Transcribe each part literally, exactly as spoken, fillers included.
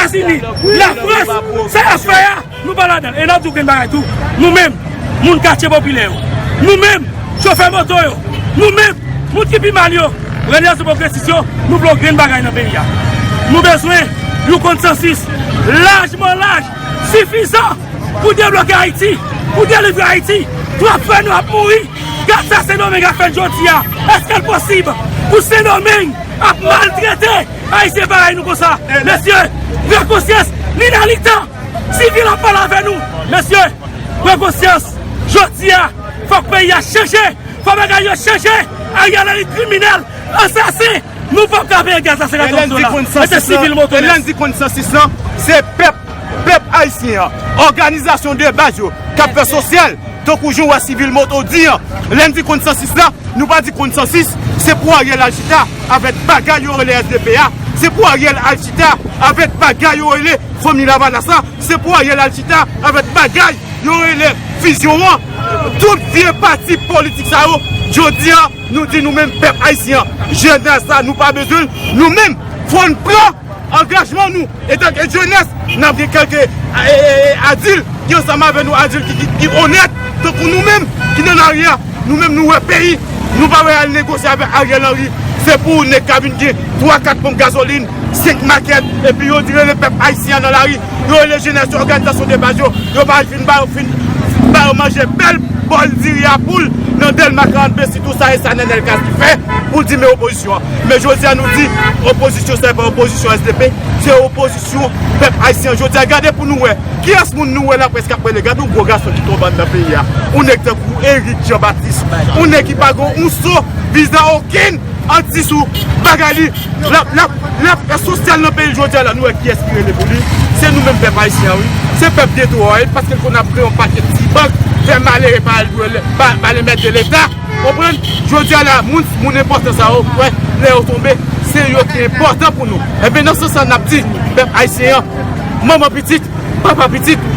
Etazini, Lafrans, sa y ap fè a, nou pa ladan l. E n ap di w grenn bagay tou. Nou menm, moun katye popilè yo. Nou menm, chofè moto yo. Nou menm, moun ki pi mal yo. Òganizasyon pwogresis yo, nou vle yon grenn bagay nan peyi a. Nou bezwen yon konsansis lajman laj, sifizan pou debloke Ayiti, pou delivre Ayiti. Twòp frè nou ap mouri. Gad sa Sendomeng ap fè n jodi a. Èske l posib pou Sendomeng ap maltrete Ayisyen parèy nou konsa? Mesye, pran konsyans, ni nan lita, sivil ap pale avè nou. Mesye, pran konsyans. Jodi a, fòk peyi a chanje. Fò bagay yo chanje. Ariel Henry kriminèl, ansasen. Nou p ap ka peye gaz a senkant dola. E se sivil moto. E lè n di konsansis lan, se pèp, pèp ayisyen an, òganizasyon de baz yo k ap fè sosyal, tankou jan w wè sivil moto di an. Lè n di konsansis la, nou pa di konsansis, se pou Ariel al chita avèk bagay yo rele S D P a, se pou Ariel al chita avèk bagay yo rele Fanmi Lavalas la, se pou Ariel al chita avèk bagay yo rele vizyon an. Tout vye pati politik sa yo, jodi a, nou di nou menm pèp ayisyen an, jenès la, nou pa bezwen l, nou menm, fò n pran angajman nou, etanke jenès, n ap gen kèlke, e, e, e, adilt ki ansanm avè nou, adilt ki, ki, ki onèt, tankou nou menm, ki nan lari a, nou menm, nou wè peyi, nou pa wè al negosye avèk Ariel Henry, se pou nèg ka vin gen twa, kat ponp gazolin, senk makèt, epi yo di rele pèp ayisyen an nan lari, yo rele jenès yo, òganizasyon de baz yo, yo pa fin ba yo, fin ba yo manje bèl bòl diri a poul nan Dèlma karant B, sitou sa e sa Nenel Cassy fè, pou l di men opozisyon an. Men jodi a nou di, opozisyon sa e pa opozisyon S D P, se opozisyon pèp ayisyen an. Jodi a gade pou nou wè, kiyès moun nou wè laprès k ap rele, gade yon gwo gason ki tonbe anndan peyi a, yon nèg tankou Eric Jean Baptiste, yon nèg ki pa gen yon so viza okenn, anti sou bagay li. L ap, l ap, l ap fè sosyal nan peyi l jodi a la, nou wè kiyès ki rele pou li. Se nou menm pèp ayisyen an, wi. Se pèp geto a, wi, paske l konn ap kreye yon pakèt ti bank, fè malere pa al dwe, pa, pa al enmède Leta. Konprann? Jodi a la, moun, moun enpòtan sa yo, wè, lè yo tonbe, se yo ki enpòtan pou nou. Enben, nan sans sa, n ap di, pèp ayisyen an, manman pitit, papa pitit,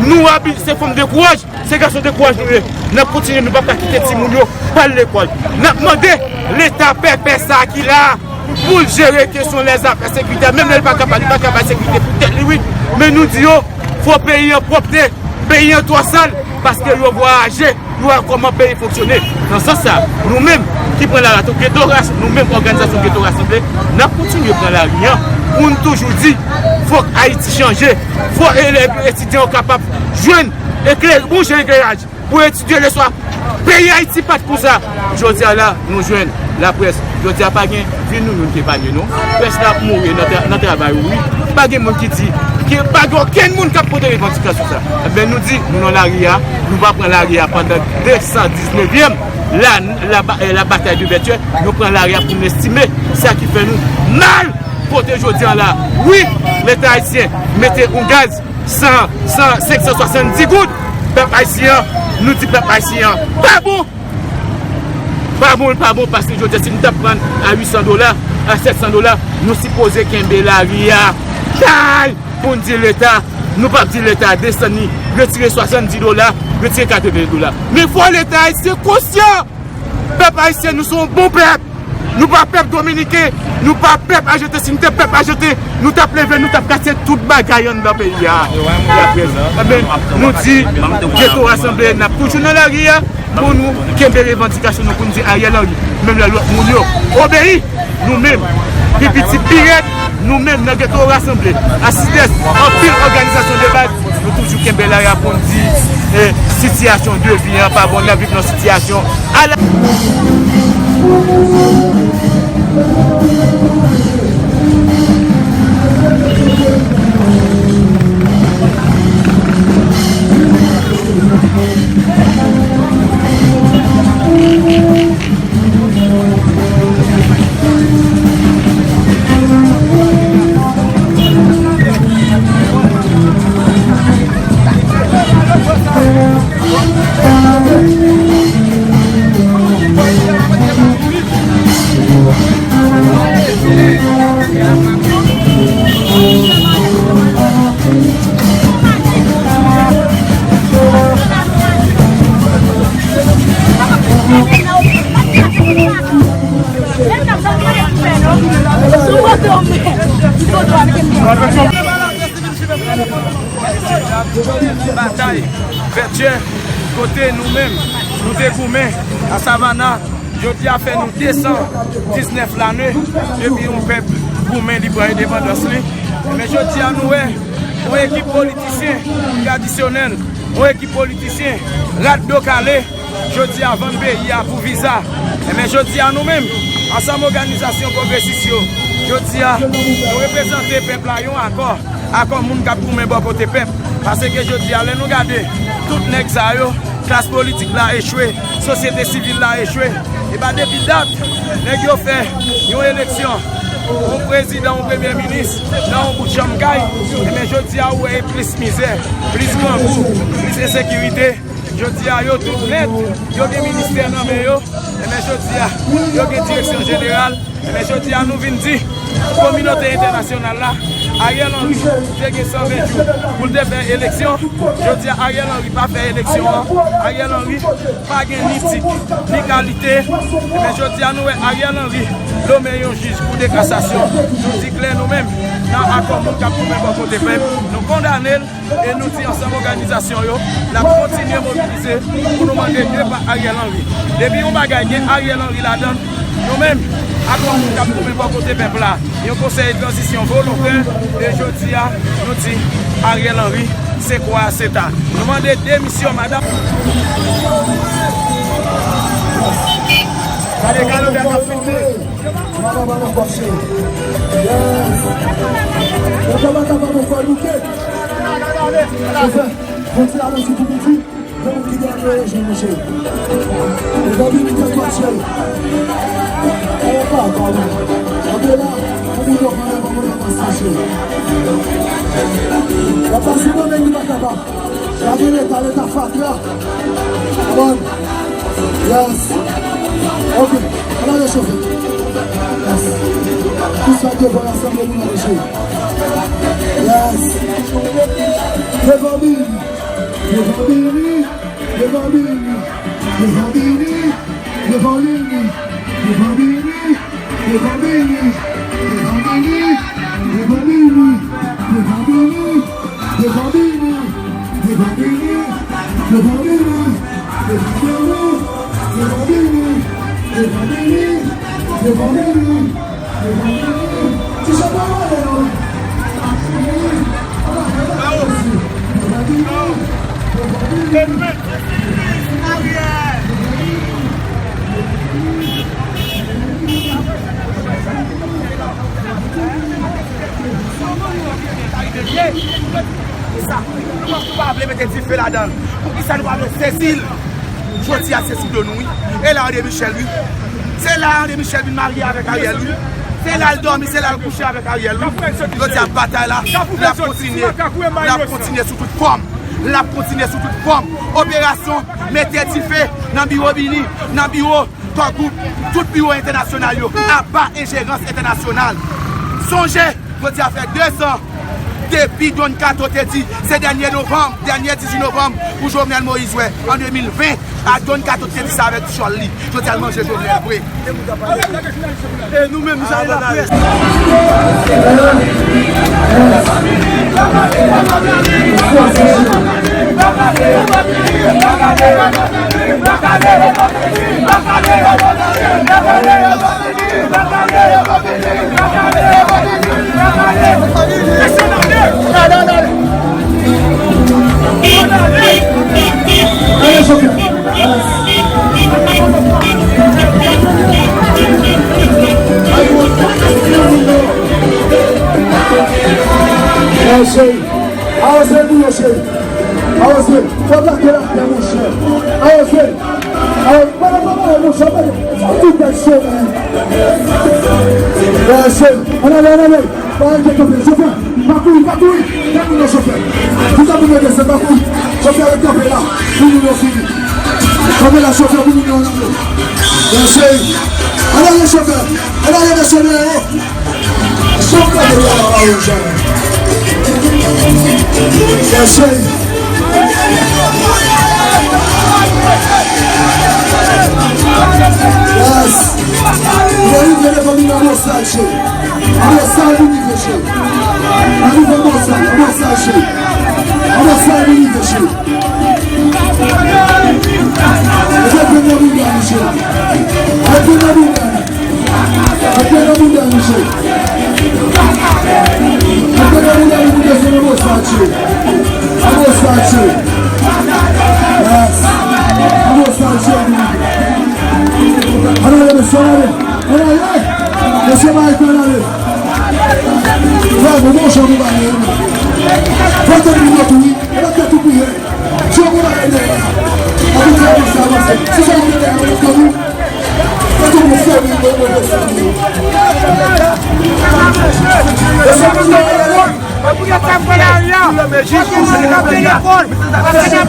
nou abi-, se fanm de kouraj. Se gason de kouraj nou ye. N ap kontinye, nou p ap ka kite timoun yo pa al lekòl. N ap mande Leta pèpè sa a ki la a pou l jere kesyon lèzafè sekirite a. Menm lè l pa ka pa, li pa ka bay sekirite pou tèt li, wi. Men nou di yo, fò peyi an pwòpte, peyi an twò sal, paske yo vwayaje, yo wè kòman peyi fonksyone. Nan sans sa, nou menm ki pran lari a, tankou Geto Ras-, nou menm òganizasyon Geto Rasanble, n ap kontinye pran lari an pou n toujou di, fòk Ayiti chanje, fòk elèv yo, etidyan yo kapab jwenn eklè-, bon jan ekleraj pou etidye leswa. Peyi Ayiti pa t konsa. Jodi a la, nou jwenn laprès. Jodi a pa gen vil nou, nou te pale non. Près la ap mouri nan tra-, nan travay ou, wi. Pa gen moun ki di, ki, pa gen okenn moun k ap pote revandikasyon sa. Enben, nou di, nou nan lari a, nou pa pran lari a pandan de san diznèvyèm la, la ba-, eh, la batay de Vètyè, nou pran lari a pou n estime sa ki fè nou mal. Kote jodi a la, wi, Leta ayisyen mete yon gaz san, san, senk san swasanndis goud. Pèp ayisyen an, nou di pèp ayisyen an, pa bon! Pa bon, pa bon, paske jodi a, si nou t ap vann a uit san dola, a sèt san dola, nou sipoze kenbe lari a kay pou n di Leta, nou p ap di Leta desann li, retire swasanndis dola, retire katreven dola. Men fò Leta ayisyen konsyan! Pèp ayisyen, nou se yon bon pèp. Nou pa pèp dominiken, nou pa pèp Ajanten. Si nou te pèp Ajanten, nou t ap leve, nou t ap kase tout bagay anndan peyi a. Enben, nou di, Geto Rasanble, n ap toujou nan lari a pou nou kenbe revandikasyon nou, pou n di Ariel Henry, menm lè lòt moun yo obeyi, nou menm, pi piti, pi rèd, nou menm nan Geto Rasanble, ACIDES, anpil òganizasyon de baz, nou toujou kenbe lari a pou n di, eh, sitiyasyon de vi an pa bon, n ap viv nan sitiyasyon ala. Batay Vètyè, kote nou menm, nou te goumen a Savannah, jodi a fè nou de san diznèf lane depi yon pèp goumen li pran endepandans li. Men jodi a nou wè yon ekip politisyen tradisyonèl, yon ekip politisyen rat do kale, jodi a vann peyi a pou viza. Enben jodi a nou menm, ansanm òganizasyon pwogresis yo, jodi a nou reprezante pèp la yon akò, akò moun k ap goumen bò kote pèp. Paske jodi a lè nou gade tout nèg sa yo, klas politik la echwe, sosyete sivil la echwe. E pa depi dat nèg yo fè yon eleksyon, yon prezidan, yon premye minis nan yon bout chanm kay, enben jodi a ou wè e plis mizè, plis grangou, plis ensekirite. Jodi a yo tout nèt, yo gen ministè nan men yo, enben jodi a yo gen direksyon jeneral. Enben jodi a nou vin di kominote entènasyonal la, Ariel Henry te gen san ven jou pou l te fè eleksyon. Jodi a Ariel Henry pa fè eleksyon an. Ariel Henry pa gen ni tit, ni kalite. Enben jodi a nou wè Ariel Henry nonmen yon jij kou de kasasyon. Nou di klè nou menm, nan akò moun k ap goumen bò kote pèp, nou kondane l. E nou di ansanm òganizasyon yo, n ap kontinye mobilize pou nou mande depa Ariel Henry. Depi yon bagay gen Ariel Henry ladan l, nou menm, akò moun k ap goumen bò kote pèp la, yon konsèy tranzisyon volontè, e jodi a, nou di Ariel Henry, se kwa, se ta. Nou mande demisyon madanm. Gade kalotè k ap filme. Mwen pa ban nou fòs, cheri. Yes. Mwen pa ban nou fòs, nou ke. Chofè, yon ti alanti pou piti. Yon moun ki gen antre reje, monchè. Mwen pa vin fè fòs, cheri. Mwen pa ban nou. Antre la, yon moun yo pale, yon moun yo pase, cheri. La pase mwen menm ki pa kapab. Gade leta, leta fatra. Bon. Yes. Ok. Ann ale chofè. Yes. Tout sa devan ansanm, moun ale chofè. Yes. Devan bini. Devan bini. Devan bini. Devan bini. Devan bini. Devan bini. Devan bini. Poukisa nou pa vle mete dife ladan l? Poukisa nou pa vle sezi l? Jodi a se sou do nou, wi. E la André Michel, wi. Se la André Michel vin marye avèk Ariel, wi. Se la l dòmi, se la l kouche avèk Ariel, wi. Jodi a batay la, l ap kontinye. L ap kontinye sou tout fòm. L ap kontinye sou tout fòm. Operasyon mete dife nan biwo bini, nan biwo Core Group, tout biwo entènasyonal yo, aba enjerans entènasyonal. Sonje, jodi a fè de zan depi Don Kato te di se dènye novanm, dènye dizuit novanm pou Jovenel Moïse wè an de mil ven. A Don Kato te di sa avèk dyòl li. Jodi a l manje Jovenel vre. E nou menm, nou se laprès. Avanse pou yo, cheri. Avanse. Fò w lage l atè, monchè. Avanse. Avanse. Pale, pale, pale, monchè, pale. Sa tout bèl cheri. Avanse. Ann ale, ann ale. Pa rete kanpe. Chofè, pa kouri, pa kouri. Fè moun yo chofè. Tout moun yo desann, pa kouri. Chofè, ret kanpe la. Pou moun yo fini. Kanpe la, chofè, pou moun yo antre. Avanse. Ann ale, chofè. Ann ale, mesye, dèyè yo. Chèf la de la pa yo janm. Chèche. Yes. Yo rive devan mi nan Bosal, cheri. Bosal, nou rive, cheri. Ann rive anba sa, anba sa, cheri. Anba sa, ann rive, cheri. Mete pwen nan bounda nou, cheri. Mete pwen nan bounda nou. Mete pwen nan bounda nou, cheri. Mete pwen nan bounda nou pou desann anba sa, cheri. Anba sa, cheri. Yes. Anba sa, cheri. Ann ale, mesye, ann ale. Ann ale. Mesye Mike, ann ale. Bravo, bon jan nou ba yo. Fò tèt nou tou, wi. E lòt tèt ou priye. Dye pou bagay dèyè la. Ann nou avanse, avanse. Se sa nou te fè, nou tann nou. Fò tout moun fè, wi, wi, wi, wi. E se pou nou ale la. Pou yo t ap pran lari a, pou yo t ap pran telefòn, paske n ap,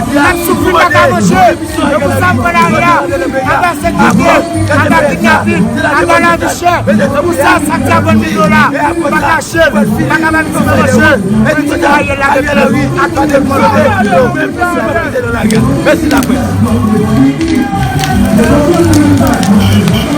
n ap soufri, pa ka manje. Se pou sa m pran lari a. Anba sekirite, anba kidnapin, anba lavi chè. Se pou sa, sa k te a vann mil dola, pa kache l, pa ka ba l konfyans. Pou di Ariel la, ak tout moun. Mèsi laprès.